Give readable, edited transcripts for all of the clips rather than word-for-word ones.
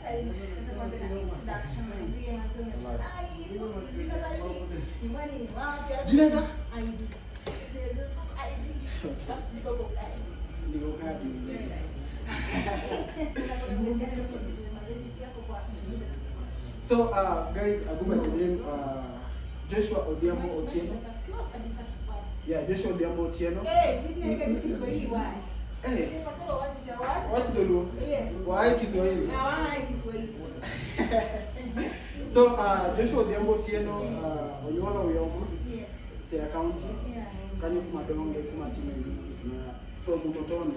Time tutaanza na introduction, tuambie mwanzo unaitwa nani, jina za ID, nyumbani ni wapi? Alafu Jina za? ID. ID. Alafu sijui kwa ID. Niko kadi. Very nice. So guys, I go by the name Joshua Odhiambo Otieno. Close kabisa tupate. Yeah, Joshua Odhiambo Otieno. Eh, jina yake ni Kiswahili why? Eh. Sema kwa wacha wacha. What Dholuo? Yes. Why Kiswahili? Na why Kiswahili? So Joshua Odhiambo Otieno, onyuola Uyoma, Siaya County. Kanyo kuma donge kuma time music na from utotoni.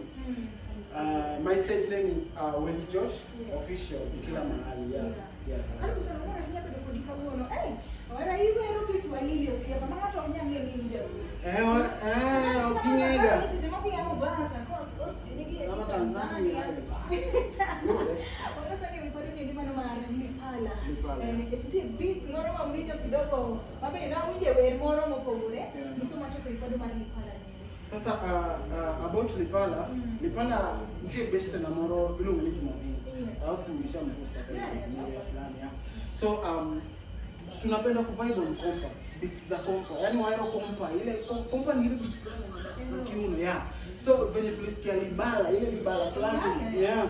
My stage name is Welly Josh Official kila mahali. Yeah. Karibu sana mwana hinya bedo kodi kawuono. Eh, wera iwero Kiswahili osiepa ma ng'ato ok nyal ng'e ni in Jaluo. Eh, ok ging'ega. Seche moko ia Mombasa, coast, coast, nigi Kama Tanzania. Sasa ni wipado ni mano mar Lipala. Lipala. Eh, nikech nitie beats moro mawinjo kidogo, mabende nawinjo e wer moro mopogore, nyiso machopo e wipado mar Lipala ni. Sasa about Lipala, Lipala nitie beste na moro iluongo ni Juma Vince. Au nilishampost hapa hivi ya fulani ya. So tunapenda kuvibe on kompa, beats za kompa. Yaani waero kompa, ile kompa ni ile beat fulani na kiuno, yeah. So venye tulisikia Libala, ile Libala fulani, yeah.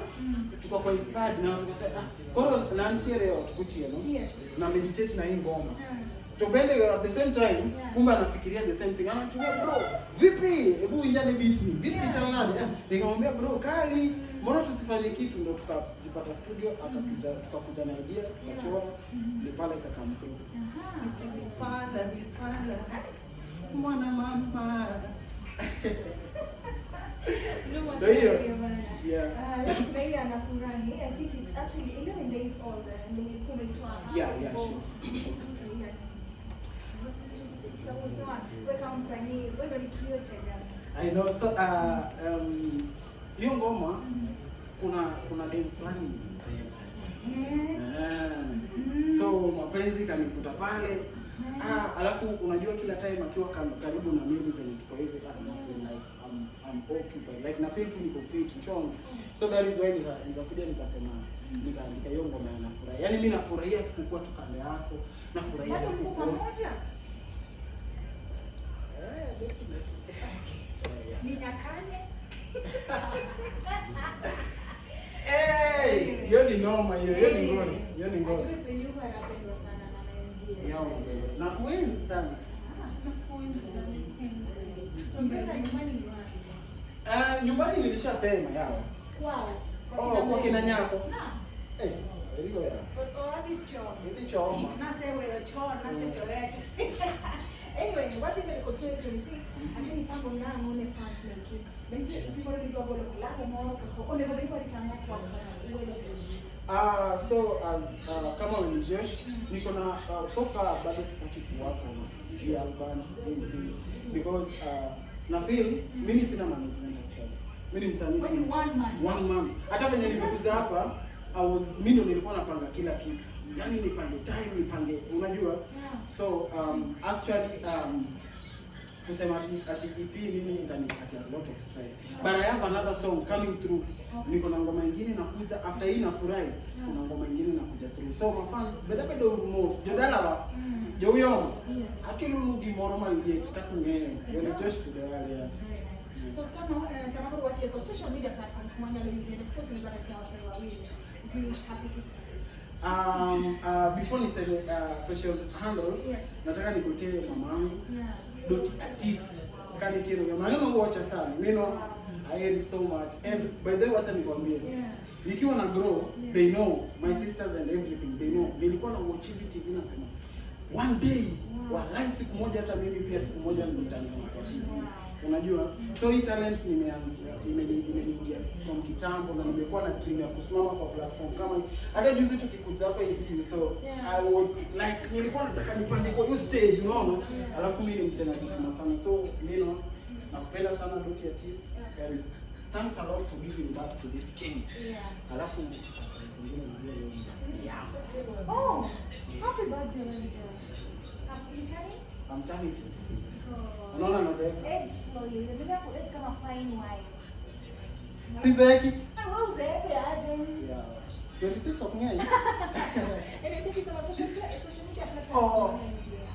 Tukakuwa inspired na tukasema, ah, koro na ntiere ot gotieno. Na meditate na hii ngoma. To bende at the same time, kumbe anafikiria the same thing. Anatumia, "Bro, vipi? Hebu winjane beat ni. Beat ni chana nani?" Eh, nikamwambia, "Bro, kali. Mbona tusifanye kitu?" Ndo tukajipata studio, akakuja, tukakuja na idea, tukachora, Lipala ikacome through. Lipala, Lipala. Mwana mama. Noma Ndio hiyo. sana hiyo bana. Yeah. Ah, alafu kuna hiyo anafurahi. I think it's actually 11 days old. Ndio ulikuwa umeitoa hapo. Yeah, sure. Unafurahia nini? Sababu unasema wewe kama msanii, wewe ndio ni kioo cha jamii. I know. So hiyo ngoma kuna dem fulani nilimpenda. Eh. Eh. So mapenzi kanivuta pale. Ah, alafu unajua kila time akiwa karibu na mimi venye tuko hivi, ah, na feel like I'm occupied. Like na feel tu niko fit, ushaona? So that is why nikakuja nikasema nikaandika hiyo ngoma ya nafurahi. Yaani mimi nafurahia tu kukua tu kando yako, nafurahia Bado tu mko kukua. pamoja? Eh, definitely. Yeah. Ninyakanye. Hey, hiyo ni noma hiyo, hiyo ni ngori, hiyo ni ngori. Ajue penye yuko anapendwa sana na wenzie. Yao, na kuenzi sana. Ah, nakuenzi na kuenzi. Tuambie nyumbani ni wapi? Ah, nyumbani nilishasema yao. Kwao. Oh, kwa kina Nyako. Na. Eh, iliko ya. Odhi chon. Idhi choma. Naseweyo chon, nasechorecha. Anyway, wadhi mbele kod 2026, lakini pango nang'o ne fans meki? Be nitie EP moro midwa golo collabo moro koso onego bed ni warito ang'o kuom Welly Josh? So as kama Welly Josh, niko na so far bado sitaki kuwork on sijui albums anything because na feel mimi sina management actually. Mimi ni msanii tu. Wewe ni one man. One man. Hata venye nimekuja hapa, I was mimi ndo nilikuwa napanga kila kitu. Yaani nipange time, nipange, unajua? So actually kusema ati EP mimi itanipatia a lot of stress. But I have another song coming through. Niko na ngoma ingine nakuja after hii nafurahi. Kuna ngoma ingine nakuja through. So my fans, beda bedo mos, jodala wa. Jo uyoma. Akilunu gimoro maliet kaka ung'eyo. Welly Josh to the world, yeah. Very nice. So kama sama koro watieko social media platforms mwanyalo yudi and of course unaweza katia wasee wawili. Ukiwish happy Easter. Before niseme social handles, nataka nigotee mamangu Doti Atis kanitieno maneno watcha sana mino I hear so much and by the way, wacha nikwambie, nikiwa na grow, they know, my sisters and everything, they know nilikuwa na watch hivi TV nasema one day, wallahi, siku moja hata mimi pia siku moja nitaniona kwa TV, unajua? So hii talent nimeanza imeniingia from kitambo na nimekuwa na dream ya kusimama kwa platform kama hii. Hata juzi tukikuja hapa hivi, so I was like nilikuwa nataka nipande kwa hiyo stage, unaona? Alafu mimi ni msee najituma sana, so mino nakupenda sana, Doti Atis, and thanks a lot for giving birth to this king. Alafu surprise ingine, najua leo ni birthday yangu. Oh, happy birthday, Welly Josh. You turning? I'm turning 26. Oh. Unaona nazeeka? Age slowly. Unataka ku age kama fine wine. Sizeeki? Ah, wewe uzeeke aje? Yeah. 26 ok ng'eny. Anyway, thank you so much. Social media platforms.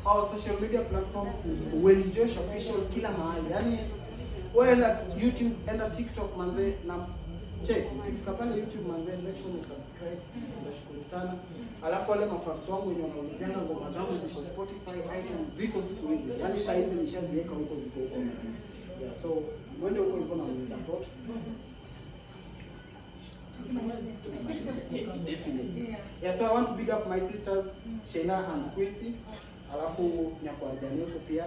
Oh, social media platforms ni Welly Josh Official kila mahali. Yaani wewe enda YouTube, enda TikTok, manze, na check. Ukifika pale YouTube, manze, make sure umesubscribe. Nashukuru sana. Alafu wale mafans wangu wenye wanaulizianga ngoma zangu ziko Spotify, iTunes, ziko siku hizi. Yaani saa hizi nishaziweka huko, ziko huko ndani. Yeah, so mwende huko hivyo na mnisupport. Tukimalizia. Yeah, definitely. Yeah. Yeah, so I want to big up my sisters Sheila and Quincy. Alafu Nyakwarjaneko pia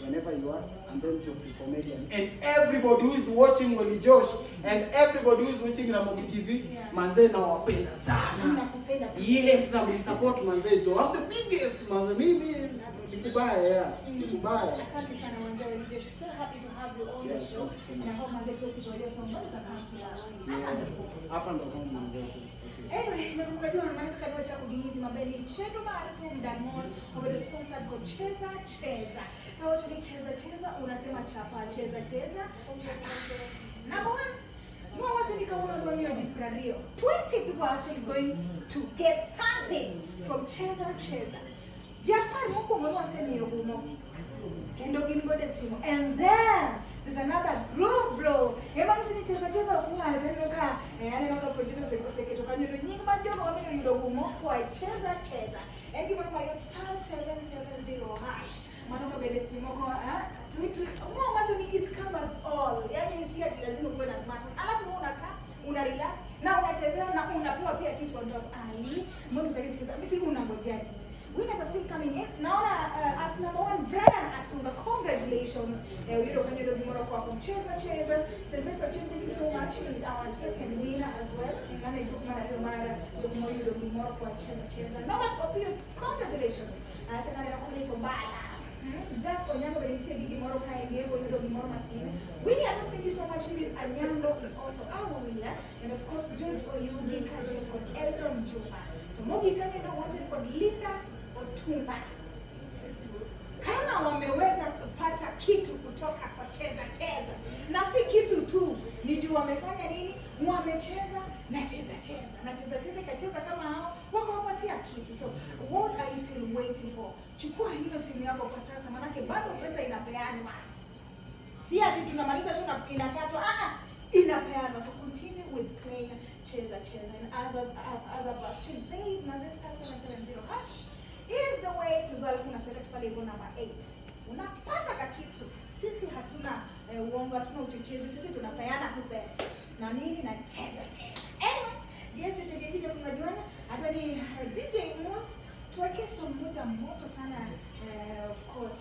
whenever you are, and then Geoffrey Comedian and everybody who is watching Welly Josh and everybody who is watching Ramogi TV. Manze, nawapenda sana. Tunakupenda pia. Yes, na mnisupport, manze jo. I'm the biggest, manze, mimi sikubaya, yeah. Sikubaya. Asante sana, manze Welly Josh. So happy to have you on Yeah, the show. thank you so much. And I hope, manze, pia ukitualia song bado utakaa kila. Yeah. Hapa ndo home, manze tu. Okay. Anyway, nakumbuka jua maana kaka chako ginyizi mabeni chenro mar thum Diamond obedo sponsored kod Cheza Cheza. Kawacho ni Cheza Cheza unasema chapa, Cheza Cheza chapa. Number one, mwawacho ni kawuono dwa miyo ji 20. 20 people are actually going to get something from Cheza Cheza. Ji 10 mokwongo nwasemiyo gumo kendo gin godo e simu, and then there's another group, bro, ema nyisi ni Cheza Cheza okwal to aneno ka aneno ka producer oseketo kanyo to nying mar jogo mabende oyudo gumo koa e Cheza Cheza en gimoro mayot, *770#. Mano ka bende simu moko twi twi mwawacho ni it covers all, yani si ati lazima ukuwe na smartphone. Alafu wewe unakaa, una relax na unachezea na unapewa pia kitu on top. Ali, mbona hutaki kucheza? Mimi si unangojea nini? Winners are still coming in. Naona at number one, Brian Asunga. Congratulations. Uyudo kanyo gimoro kwa kucheza cheza. Sylvester Chin, thank you so much. He is our second winner as well. Nane group mara ariyo mar jok moyudo gimoro kwa Cheza Cheza. Norbert Opio, congratulations. Chakane na Collins Ombala. Jack Onyango bende nitie gi gimoro kaendi oyudo gimoro matin. Winnie Adok, thank you so much. Louis Anyango is also our winner. And of course George Oyugi kaachiel kod Eldon Juma. To mogik kaneno wanted kod Linda Otumba. Kama wameweza kupata kitu kutoka kwa Cheza Cheza, na si kitu tu, ni juu wamefanya nini? Wamecheza na Cheza Cheza, na Cheza Cheza ikacheza kama hao, wakawapatia kitu. So what are you still waiting for? Chukua hiyo simu yako kwa sasa, manake bado pesa inapeanwa, si ati tunamaliza show na inakatwa. Ah, ah, inapeanwa. So continue with playing Cheza Cheza, and as I've actually said, manze, *770# is the way to go. Alafu una select pale hivyo number 8, unapata kakitu. Sisi hatuna uongo, hatuna uchochezi, sisi tunapeana tu pesa na nini na Cheza Cheza. Anyway, yes, chenye kija tunajuana hapa ni DJ Mus, tuweke song moja moto sana. Of course,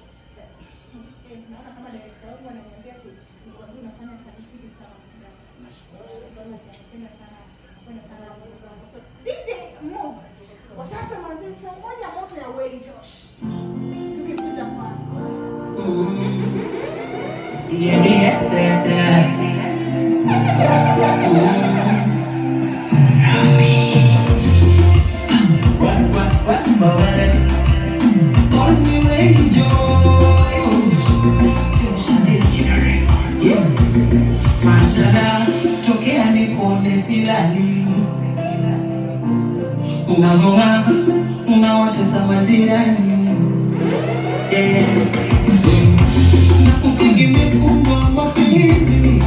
naona kama director wangu ananiambia ati nikwambie unafanya kazi fiti sana. Nashukuru. Sana, napenda sana, napenda sana nguo zangu. So DJ Muz, kwa sasa manze, song moja moto ya Welly Josh. Tukikuja kwako. Yeah. What? Call me Welly Josh. Yeah. Mashallah, tokea nikuone silali, unavong'aa, unawatesa majirani, yeah. Na kutegemea mapenzi,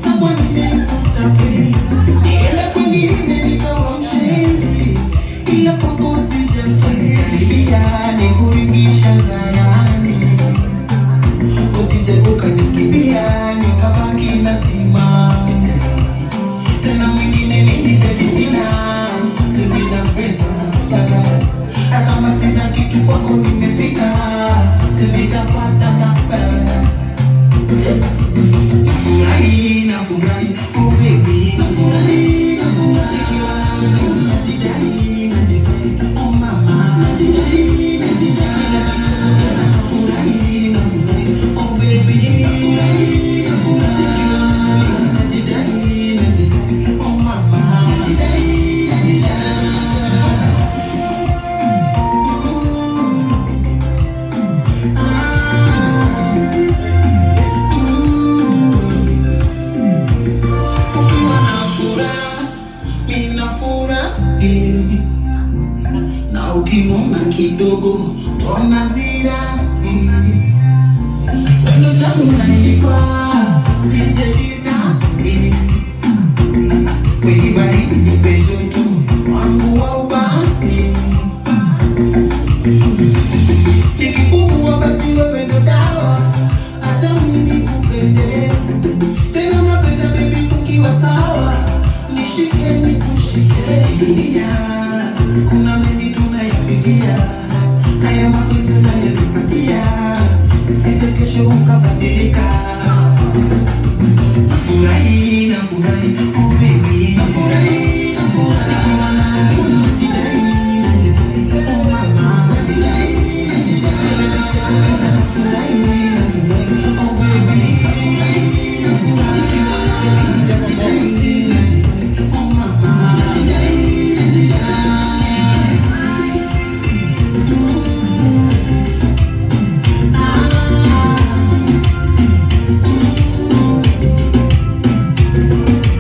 sa kwa nini nikutapeli? Nienda kwingine nikawa mshenzi, ila kwako sijakaribia, nikuringisha zarani, usije ukanikimbia nikabaki na simanzi. Tena mwingine mimi baby sina, tunapenda na na kama sina kitu kwako nimefika, tulitapata mapema. Nafurahi, nafurahi, oh baby, nafurahi, nafurahi, najidai, najidai, oh mama, najidai, najidai, nafurahi, nafurahi, oh baby, nafurahi, nafurahi, najidai, najidai, oh mama, najidai, najidai. Ah. Ukinuna kidogo ndo nazira. Wendo changu unanifaa, sije